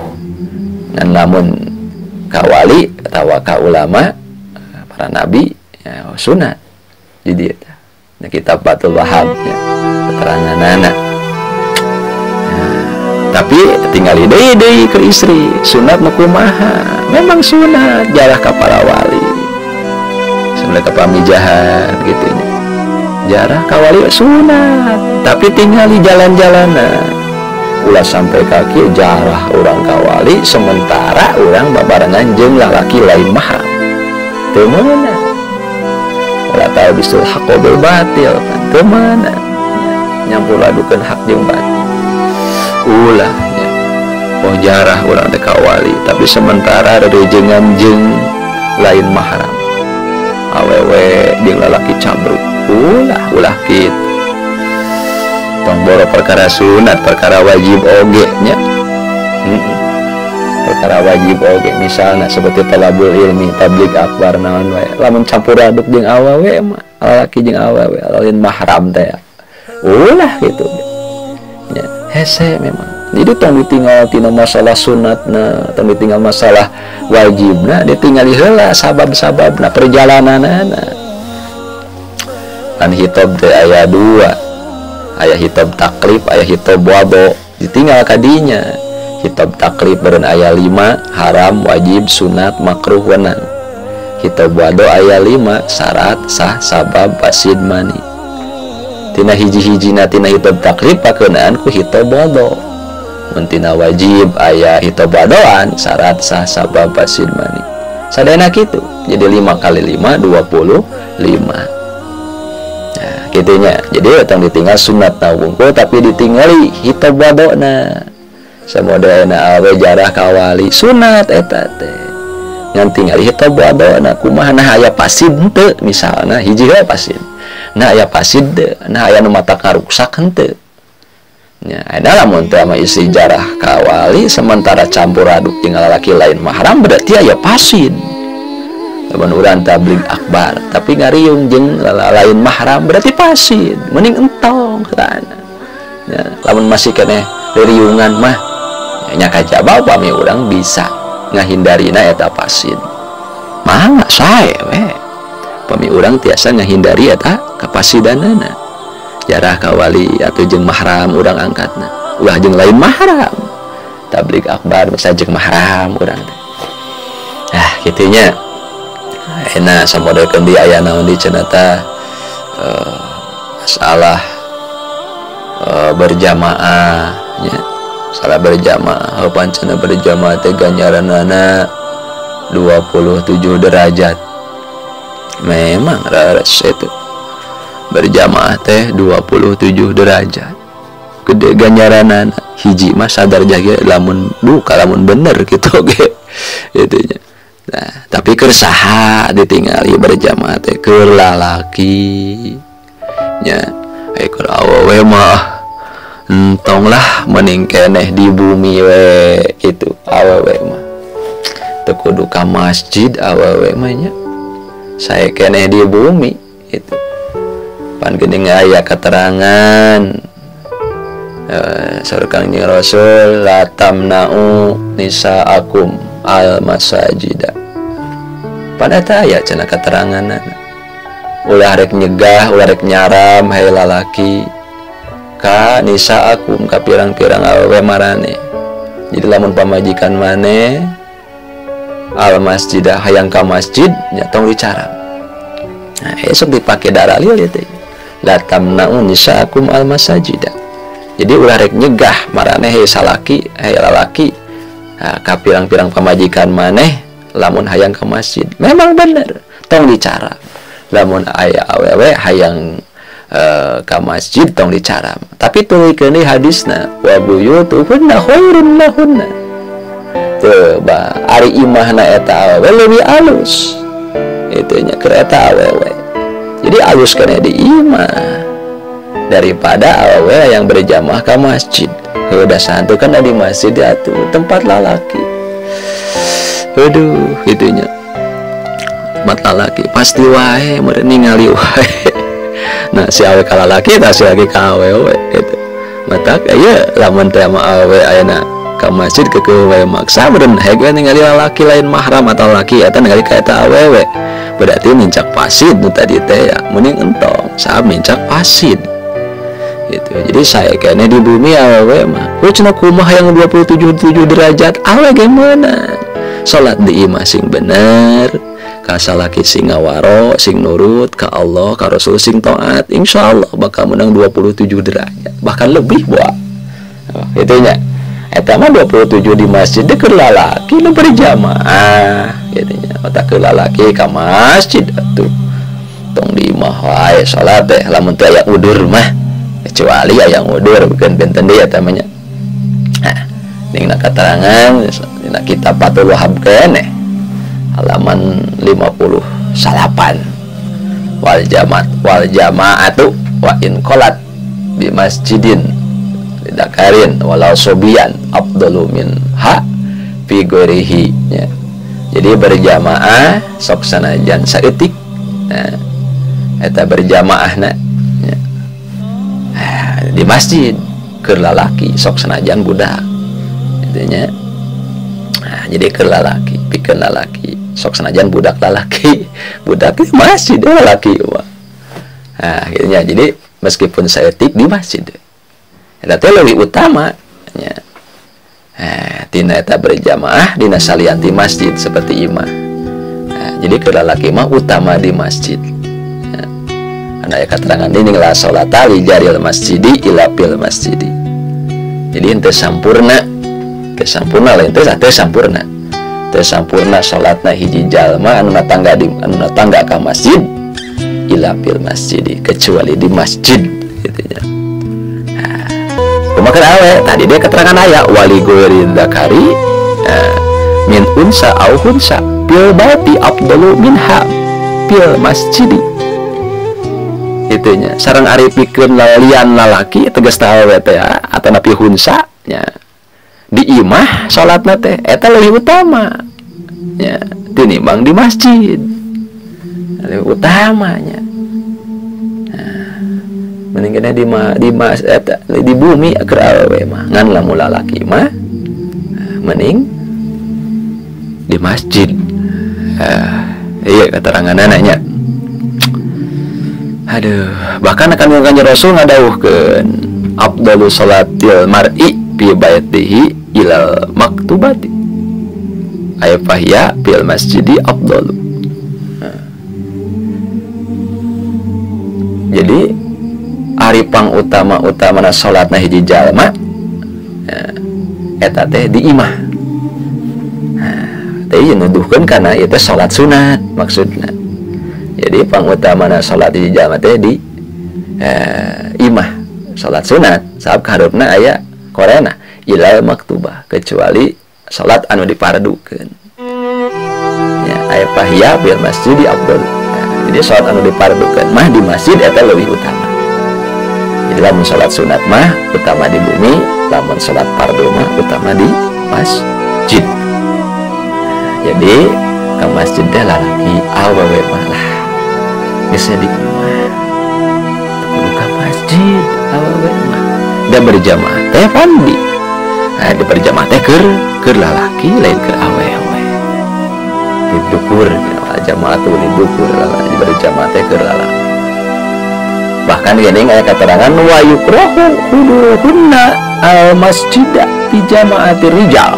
S1: Ngan lamun ka wali atawa ka ulama para nabi ya, sunat. Jadi eta. Nah, kitab Fathul Wahhab ya. Keteranganana. Nah, tapi tinggal deui ke istri sunat nu kumaha memang sunat jarah ka para wali sampai ka pamijahan gitu nya jarah ka wali sunat tapi tinggali jalan-jalanna ulah sampai kaki jarah urang ka wali sementara urang babarengan jeung lalaki lain mahram teu meunang ulah talbisul haqqo bil batil kan teu meunang nyampur adukeun hak jeung batil ulah nya oh jarah urang teh ka wali tapi sementara rerejengan jeung lain mahram awewe jeung lalaki cabruk ulah ulah kitu tong boro perkara sunat perkara wajib oge nya perkara wajib oge misalna seperti talabul ilmi tabligh akbar naon wae lamun campur aduk jeung awewe mah lalaki jeung awewe lain mahram teh ulah gitu ya, hese memang. Jadi tong ditinggal tina masalah sunatna, tong ditinggal masalah wajibna, ditinggali heula sabab-sababna perjalananana. Kan hitob teh aya dua. Aya hitob taklif, aya hitob wado. Ditinggal kadinya. Hitob taklif beureun aya 5, haram, wajib, sunat, makruh, wenang. Hitob wado aya 5, syarat, sah, sabab, fasid, mani. Tina hiji-hijina tina hitob taklif pakeunaan ku hitob wado. Mun tina wajib aya hitob wadoan syarat sah sabab fasid mani. Sadayana kitu. Jadi 5 kali 5 25. Nah, kitunya. Jadi tong ditinggal sunat na wungkul tapi ditinggali hitob wadona. Samodena awe jarah ka wali sunat eta teh. Ngan tinggali hitob wadona kumaha nah aya fasid henteu misalna hiji heula fasid. Nah aya fasid teu, nah aya nu mata karuksak henteu. Nya ada lamun teh sama istri jarah ka wali sementara campur aduk jeung lalaki lain mahram berarti aya fasid. Lamun urang tabligh akbar tapi ngariung jeung lain mahram berarti fasid. Mending entong kana. Nya lamun masih keneh riungan mah nya kajaba upami urang bisa ngahindarina eta fasid. Mangga sae we. Pami urang tiasa ngahindari eta kapasidanana. Jarah ka wali atau jeung mahram urang angkatna. Ulah jeung lain mahram. Tabligh akbar bisa jeung mahram urang teh. Ah kitu nya. Enak samodekeun di aya naon di cenah tah masalah berjamaah nya. Salah berjamaah, pancena berjamaah teh ganjaranana 27 derajat. Memang raras itu berjamaah teh 27 derajat gede ganjaranana hiji mah sadar jaga lamun duka lamun bener gitu oge itunya. Nah, tapi keur saha ditingali berjamaah teh keur lalaki nya keur awewe mah entong lah mending keneh di bumi we gitu awewe mah teu kudu ka masjid awewe mah nya saya keneh di bumi itu pan geuning aya keterangan Saur Kangjeng Rasul la tamna'u nisa'akum al masajida. Pan eta aya cenah keteranganna. Ulah rek nyegah, ulah rek nyaram hae lalaki ka nisa'akum ka pirang-pirang awewe marane. Jadi lamun pamajikan maneh al masjidah hayang ka masjid nya tong dicaram. Nah, esok dipake daralil ieu teh. La tamna'u nisa'akum al masajida. Jadi ulah rek nyegah maraneh he salaki he lalaki ka pirang-pirang pamajikan maneh lamun hayang ke masjid. Memang bener tong dicaram. Lamun aya awewe hayang ka masjid tong dicaram. Tapi tulikeun deui hadisna wa buyutuhunna khairun lahunna. Teu ba ari imahna eta awewe leuwih alus. Itu nya keur eta awewe. Jadi alus kana di imah daripada awewe yang berjamaah ke masjid. Udah santu kan di masjid atuh tempat lalaki. Aduh, itunya. Tempat lalaki pasti wae meureun ningali wae. Nah, si awe ka lalaki tah si laki ka awewe gitu. Matak ieu lamun teh mah awewe ayeuna ka masjid keukeuh wae maksa meureun heg we ningali lalaki lain mahram atau lalaki eta ningali ka eta awewe. Berarti mincak pasid nu tadi teh ya, mending entong sahab mincak pasid. Gitu. Jadi saya kayaknya di bumi awewe mah kucina kumaha yang 27 derajat awe gimana salat di imah sing bener ka salaki sing ngawaro sing nurut ka Allah ka Rasul sing taat insyaallah bakal menang 27 derajat bahkan lebih buah. Oh, itu nya eta mah 27 di masjid keur lalaki nu berjamaah gitu nya otak keur lalaki ka masjid atuh tong di imah wae salat teh lamun teu aya udur mah kecuali yang udur bukan benten deui eta mah nya. Nah, dina keterangan dina kitab Fathul Wahab keneh halaman 58 wal jamaat wal jamaatu wa in qalat bi masjidin lidakarin walau sobian afdalu min ha fi ghairihi nya. Jadi berjamaah sok sanajan saeutik. Nah, eta berjamaahna nya. Di masjid keur lalaki sok sanajan budak intinya. Nah, jadi keur lalaki pikeun lalaki sok sanajan budak lalaki budak di masjid lalaki mah. Nah, gitu nya. Jadi meskipun saeutik di masjid eta teh leuwih utama nya. Nah, tina eta berjamaah dina salian di masjid seperti imah. Nah, jadi keur lalaki mah utama di masjid. Nah, aya keterangan ini la salata li jaril masjidi ila fil masjidi. Jadi henteu sampurna, teu sampurna lain teu sampurna. Teu sampurna salatna hiji jalma anu natangga di anu natangga ka masjid ila fil masjidi kecuali di masjid gitu nya. Nah, kumaha awe tadi dia keterangan aya wali ghairi dzakari min unsa au hunsa fil baiti afdalu minha fil masjidi. Itunya sareng ari pikeun lalian lalaki tegas awewe teh atau napi hunsa nya di imah salatna teh eta leuwih utama nya tinimbang di masjid leuwih utamanya. Nah, mending kena di mas eta di bumi keur awewe mah ngan lamun lalaki mah mending di masjid. Iya keteranganna nya. Aduh, bahkan akan Kanjeng Rasul ngadawuhkeun afdalu salatil mar'i fi baitihi ilal maktubati. Ay fahiya fil masjidi afdalu. Nah. Jadi ari pang utama-utamana salatna hiji jalma eta teh di imah. Nah, teh ieu nuduhkeun kana ieu teh salat sunat maksudna. Jadi pangutamana salat di jalma teh di imah salat sunat sabab kaharupna aya korena ilal maktubah kecuali salat anu dipardukeun ya aya fahiya bil masjidi afdal. Nah, jadi salat anu dipardukeun mah di masjid eta leuwih utama. Jadi lamun salat sunat mah utama di bumi, lamun salat fardu mah utama di masjid. Nah, jadi ka masjid teh lalaki awewe mah lah geus di imah kudu ka masjid awewe mah. Da berjamaah teh pandi. Nah, di berjamaah teh keur lalaki lain keur awewe. Didukur jamaah tuh didukur lalaki berjamaah teh keur lalaki. Bahkan geuning aya keterangan wa yukrahu huduruhunna al masjida fi jama'atir rijal.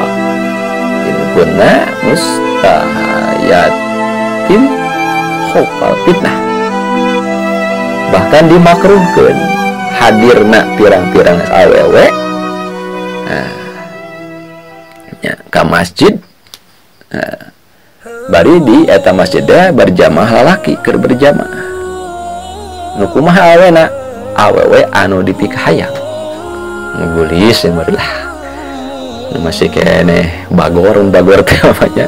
S1: In kunna mustahayatin khawfal fitnah. Bahkan dimakruhkeun hadirna pirang-pirang awewe nah, ya, ka masjid nah, bari di eta masjid teh berjamaah lalaki keur berjamaah. Nu kumaha awena? Awewe anu dipikahayang. Ngulis yang lah. Anu masih keneh bagor bagor teh apanya.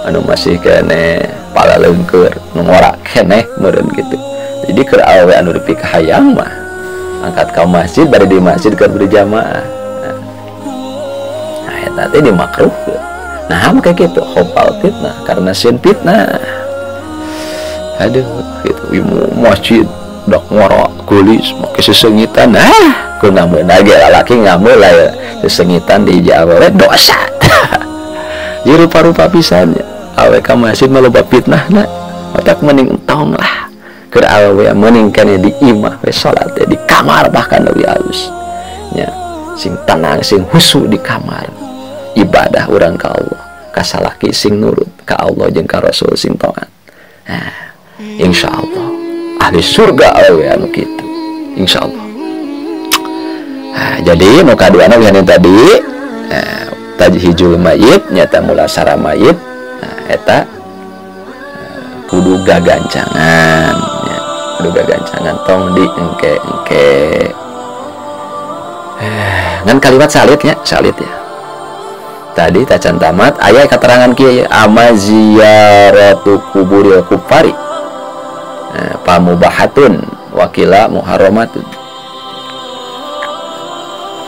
S1: Anu masih keneh palaleungkeur, nu ngora keneh meureun kitu. Jadi keur awewe anu dipikahayang mah angkat ka masjid bari di masjid keur berjamaah. Nah, eta teh dimakruhkeun. Nah, make kitu khofal fitnah karena sieun fitnah. Aduh, gitu imu masjid dak ngora geulis make sesengitan. Ah, ku ngameun ge lalaki ngameun lah ya. Sesengitan di hiji awewe dosa. Jadi rupa-rupa pisan ya. Awe ka masjid mah loba fitnahna. Otak mending entong lah. Keur awewe mending keneh di imah we salat di kamar bahkan leuwih alus. Nya, sing tenang sing husu di kamar. Ibadah urang ka Allah, ka salaki sing nurut ka Allah jeung ka Rasul sing taat. Nah, insyaallah ahli surga awewe anu kitu insyaallah. Nah, jadi nu kaduana yang tadi nah, tajhijul mayit nyata mulasara mayit nah, eta kudu gagancangan ya, kudu gagancangan tong di engke-engke ngan kalimat salitnya salit ya tadi tacan tamat aya keterangan kieu ama ziyaratu kuburil kufari pamubahatun wakila muharramatun.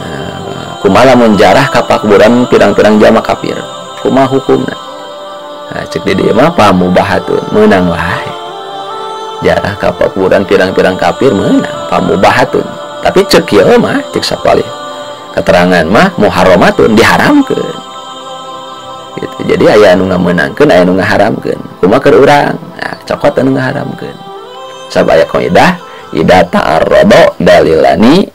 S1: Nah, kumaha lamun jarah ka pakuburan pirang-pirang jama kafir kumaha hukumna? Nah, cek di dieu mah pamubahatun meunang wae jarah ka pakuburan pirang-pirang kafir meunang pamubahatun tapi cek kieu mah cek sapalih keterangan mah muharramatun diharamkeun gitu. Jadi aya anu ngameunangkeun aya anu ngaharamkeun kumaha keur urang? Nah, cokot anu ngaharamkeun sabab aya kaidah ida ta'arrada dalilani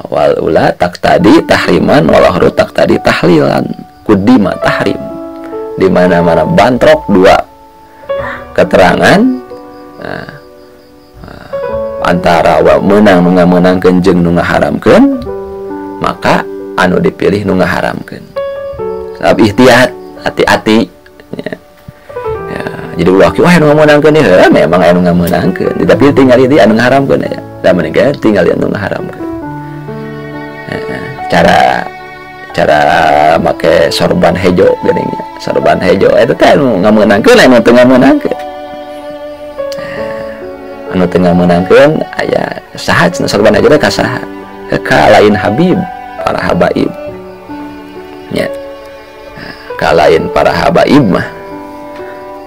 S1: wal ula taqtadi tahriman wal akhru taqtadi tahlilan kudima tahrim. Di mana-mana bantrok dua keterangan nah, antara wa meunang nu ngameunangkeun jeung nu ngaharamkeun maka anu dipilih nu ngaharamkeun. Sabab ihtiyat hati-hati ya. Ya, jadi ulah kieu wah anu ngameunangkeun ieu memang anu ngameunangkeun tapi tinggal di anu ngaharamkeun ya. Da mending tinggal di anu ngaharamkeun. Cara make sorban hejo geuning nya. Sorban hejo eta teh anu ngameunangkeun anu teu ngameunangkeun. Anu teu ngameunangkeun aya saha cenah sorban hejo teh ka saha? Ka lain habib, para habaib. Nya. Ka lain para habaib mah.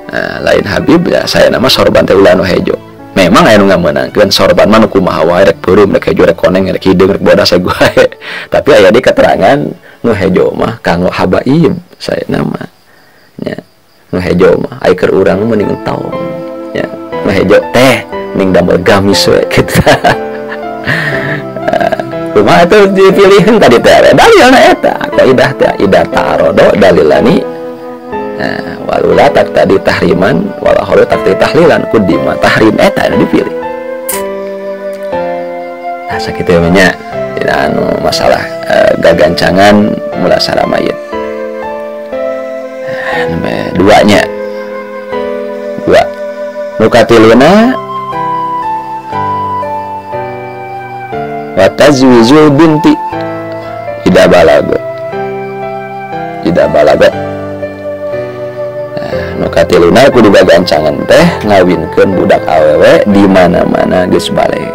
S1: Nah, lain habib ya saya nama sorban teh ulah anu hejo. Memang aya nu ngameunangkeun sorban mah nu kumaha wae rek beureum rek hejo rek koneng rek hideung rek bodas wae. Tapi aya di keterangan nu hejo mah kanggo habaib saya nama nya. Nu hejo mah ai keur urang mending entong nya. Nu hejo teh mending damel gamis we kitu. Kumaha atuh dipiliheun tadi teh dalilna eta kaidah teh ida ta'arada dalilani. Nah, walula tak tadi tahriman wala halu tak tadi tahlilan kudima tahrim eta anu dipilih. Nah, sakitu nya dina anu masalah gagancangan mulasara mayit. Nah, duanya. Dua. Nu katiluna wa tazwizul binti ida balago. Ida balago. Nu katiluna kudu gagancangan teh ngawinkeun budak awewe di mana-mana geus baleg.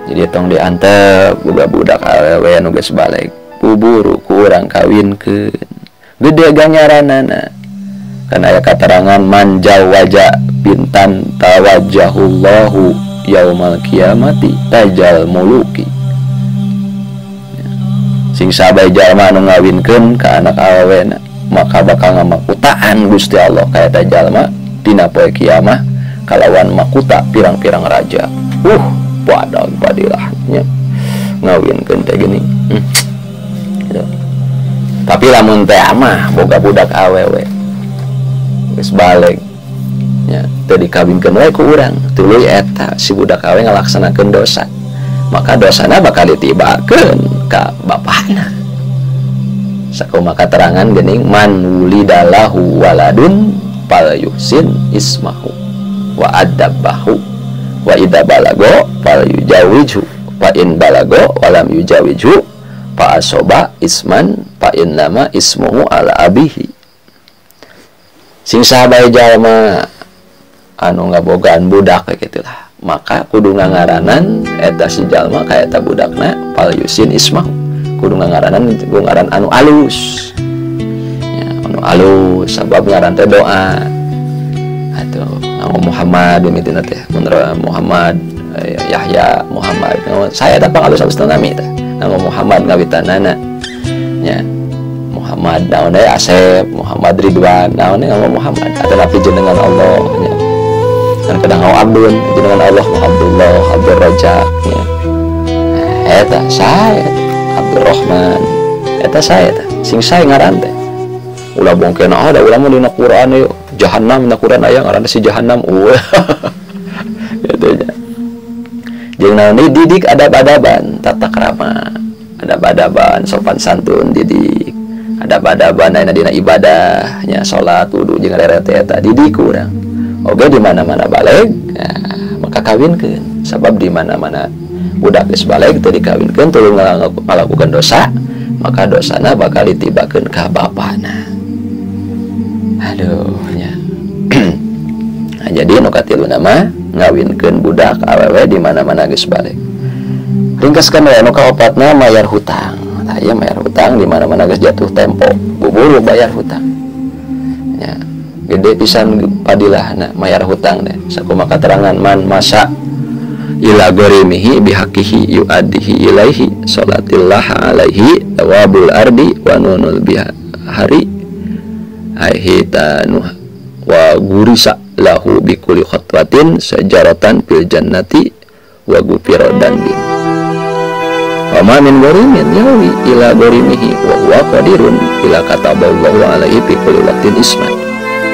S1: Jadi tong diantep boga budak awewe anu geus baleg, buburu ku urang kawinkeun. Gede ganjaranana. Kan aya katerangan man jawaja bintan tawajjahullahu yaumal kiamati tajal muluki. Sing sabae jalma anu ngawinkeun ka anak awewena maka bakal ngamakutaan Gusti Allah ka eta jalma dina poe kiamah kalawan makuta pirang-pirang raja. Wadah padilahnya ngawinkeun teh geuning. Gitu. Tapi lamun teh mah boga budak awewe geus baleg nya teu dikawinkeun we ku urang, tuluy eta si budak awewe ngalaksanakeun dosa. Maka dosana bakal ditibakeun ka bapana. Sakumaha katerangan geuning man wulidalahu waladun falyuhsin ismahu wa adabahu wa idza balago falyujawijhu fa in balago walam yujawijhu fa asoba isman fa innama ismuhu ala abihi. Sing sahabae jalma anu ngabogaan budak kitu lah, maka kudu ngangaranan eta si jalma ka eta budakna falyuhsin ismahu, kudu ngangaranan ngaran anu alus ya, anu alus sabab ngaran teh doa. Atuh nganggo Muhammad mimitina teh mun Muhammad Yahya Muhammad saya da pangalus-alus nami teh nganggo Muhammad ngawitanana nya Muhammad naon deui Asep Muhammad Ridwan naon deui nganggo Muhammad atanapi jenengan Allah nya kan kadang nganggo Abdun jenengan Allah Abdullah Abdur Rajak nya eta sae Abdurrahman eta sae teh sing sae ngaran teh ulah bongkena ada ulah mah dina Quran ieu Jahannam dina Quran aya ngaranna si Jahannam gitu nya. Jeung naon didik adab-adaban tata krama, adab-adaban sopan santun didik, adab-adaban ayeuna dina ibadah nya salat wudu jeung rerete eta didik urang. Oge di mana-mana baleg nah, maka kawinkeun sabab di mana-mana budak geus baleg teu dikawinkeun tuluy ngalakukeun dosa maka dosana bakal ditibakeun ka bapana. Aduh nya. Nah, jadi nu katilu nama ngawinkeun budak awewe di mana-mana geus baleg. Ringkaskeun we nu kaopatna mayar hutang. Tah ieu mayar hutang di mana-mana geus jatuh tempo, buburu bayar hutang. Nya, gede pisan padilahna mayar hutang teh. Sakumaha katerangan man masa ila gharimihi bihaqihi yuaddihi ilaihi salatillah alaihi tawabul ardi wa nunul bihari ahitanu wa gurisa lahu bikuli khatwatin sejaratan fil jannati wa gufira danbin wa ma min gharimin yawi ila gharimihi wa huwa qadirun ila kataballahu alaihi fi kulli waqtin isman.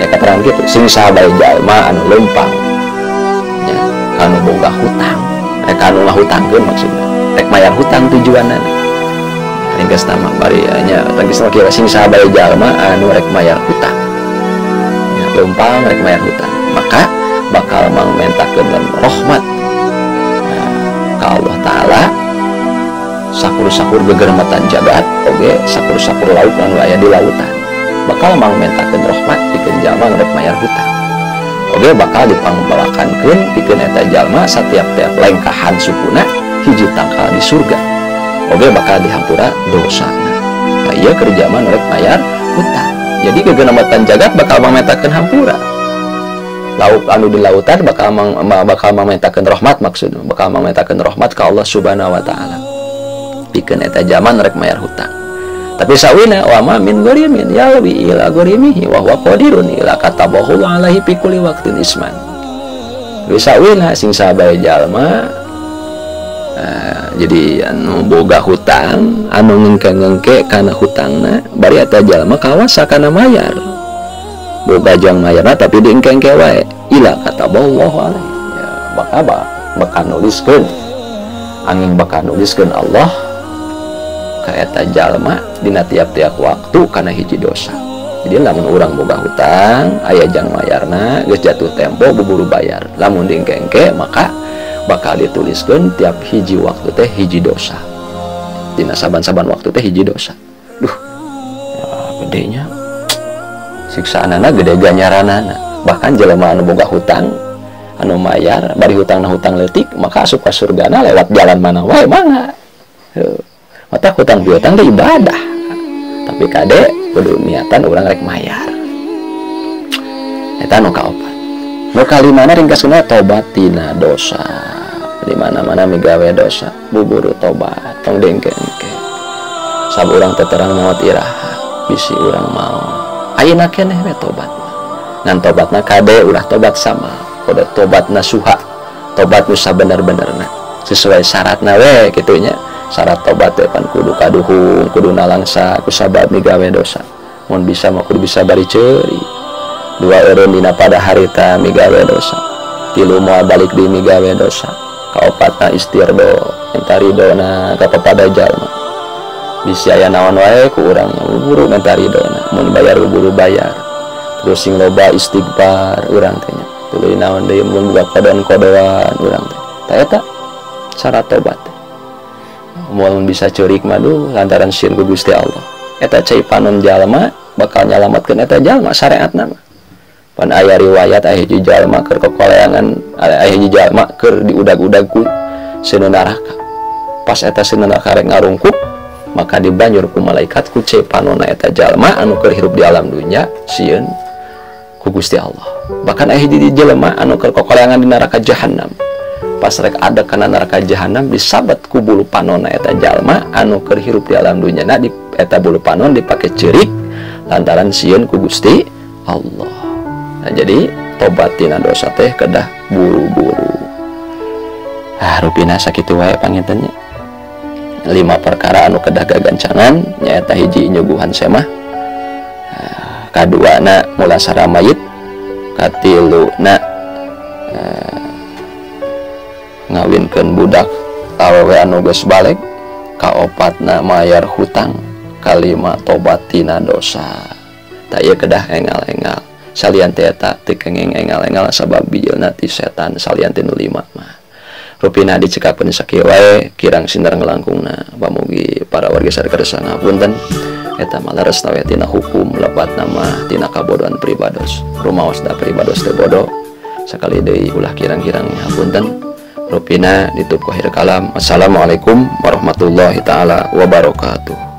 S1: Ya katerangan kitu sing sahabae jalma anu leumpang nya kanu boga hutang rek anu ngahutangkeun maksudna rek mayar hutang tujuanana ringkasna mah bari nya tangkisna kieu sing sahabae jalma anu rek mayar hutang nya leumpang rek mayar hutang maka bakal mangmentakeun rahmat ka Allah Ta'ala sakur-sakur gegermatan jagat oge sakur-sakur laut anu aya di lautan bakal mangmentakeun rahmat pikeun jalma rek mayar hutang oge bakal dipangbalakankeun pikeun eta jalma satiap-tiap lengkahan sukuna hiji tangkal di surga oge bakal dihampura dosana. Nah ieu keur jalma rek mayar hutang. Jadi gegermatan jagat bakal mangmentakeun hampura laut anu di lautan bakal mangmentakeun rahmat maksudna bakal mangmentakeun rahmat ka Allah Subhanahu wa Ta'ala pikeun eta jalma rek mayar hutang. Tapi sawina wa ma min gharimin yawi ila gharimihi wa huwa qadirun ila katabahu alaihi fi kulli waqtin isman. Tapi sawina sing sabae jalma jadi anu boga hutang anu ngengke-ngengke kana hutangna bari eta jalma kawasa kana mayar boga jang mayarna tapi diengke-engke wae ila kataballahu alaihi ya, bakal nuliskeun angin bakal nuliskeun Allah ka eta jalma dina tiap-tiap waktu kana hiji dosa. Jadi lamun urang boga hutang aya jang mayarna geus jatuh tempo buburu bayar lamun diengke-engke maka bakal dituliskeun tiap hiji waktu teh hiji dosa dina saban-saban waktu teh hiji dosa. Duh ya, gedenya siksaanana gede ganjaranana. Bahkan jelema anu boga hutang anu mayar bari hutangna hutang leutik maka asup ka surgana lewat jalan mana wae mangga. Mata hutang piutang teh ibadah tapi kade kudu niatan urang rek mayar. Eta nu kaopat. Nu kalimana ringkaskeunna tobat tina dosa. Di mana-mana migawe dosa buburu tobat tong dengke-engke. Sab urang teh terang maot iraha bisi urang maot. Ayeuna keneh we tobat. Ngan tobatna kade ulah tobat sama. Kudu tobat nasuha. Tobat nu sabener-benerna. Sesuai syaratna we kitu nya. Syarat tobat teh pan kudu kaduhung, kudu nalangsa ku sabab migawe dosa. Mun bisa mah kudu bisa bari ceuri. Dua eureun dina pada harita migawe dosa. Tilu moal balik di migawe dosa. Kaopatna istirdo, minta ridona ka papada jalma. Bisi aya naon wae ku urang buru minta ridona, mun bayar buru bayar. Terus sing loba istighfar urang teh nya. Tuluy naon deui mun boga kodon-kodoan urang teh. Ta eta syarat tobat. Mun bisa ceurik mah duh lantaran sieun ku Gusti Allah. Eta cai panon jalma bakal nyalametkeun eta jalma syariatna mah. Pan aya riwayat aya hiji jalma keur kokoleangan, aya hiji jalma keur diudag-udag ku seuneu neraka. Pas eta seuneu neraka rek ngarungkup, maka dibanjur ku malaikat ku cai panonna eta jalma anu keur hirup di alam dunya sieun ku Gusti Allah. Bahkan aya hiji jelema anu keur kokoleangan di neraka jahanam. Pas rek ada kana neraka jahanam disabat ku bulu panonna eta jalma anu keur hirup di alam dunya na di eta bulu panon dipake ceurik lantaran sieun ku Gusti Allah. Nah, jadi tobat tina dosa teh kedah buru-buru. Ah, rupina sakitu wae panginten nya. 5 perkara anu kedah gagancangan nyaeta hiji nyuguhan semah, kaduana mulasara mayit, katiluna ngawinkeun budak awewe anu geus baleg, kaopatna mayar hutang, kalima tobat tina dosa. Ta ieu kedah engal-engal. Salian teh eta teu kenging engal-engal sabab bijilna ti setan salian ti nu 5 mah. Rupina dicekapkeun sakieu wae kirang sinar ngelangkungna. Pamugi para warga sareng ngapunten eta mah leresna we tina hukum lepat nama tina kabodohan pribados. Rumaos da pribados teh bodoh. Sakali deui ulah kirang-kirang hapunten. Rupina ditutup ku akhir kalam. Assalamualaikum warahmatullahi taala wabarakatuh.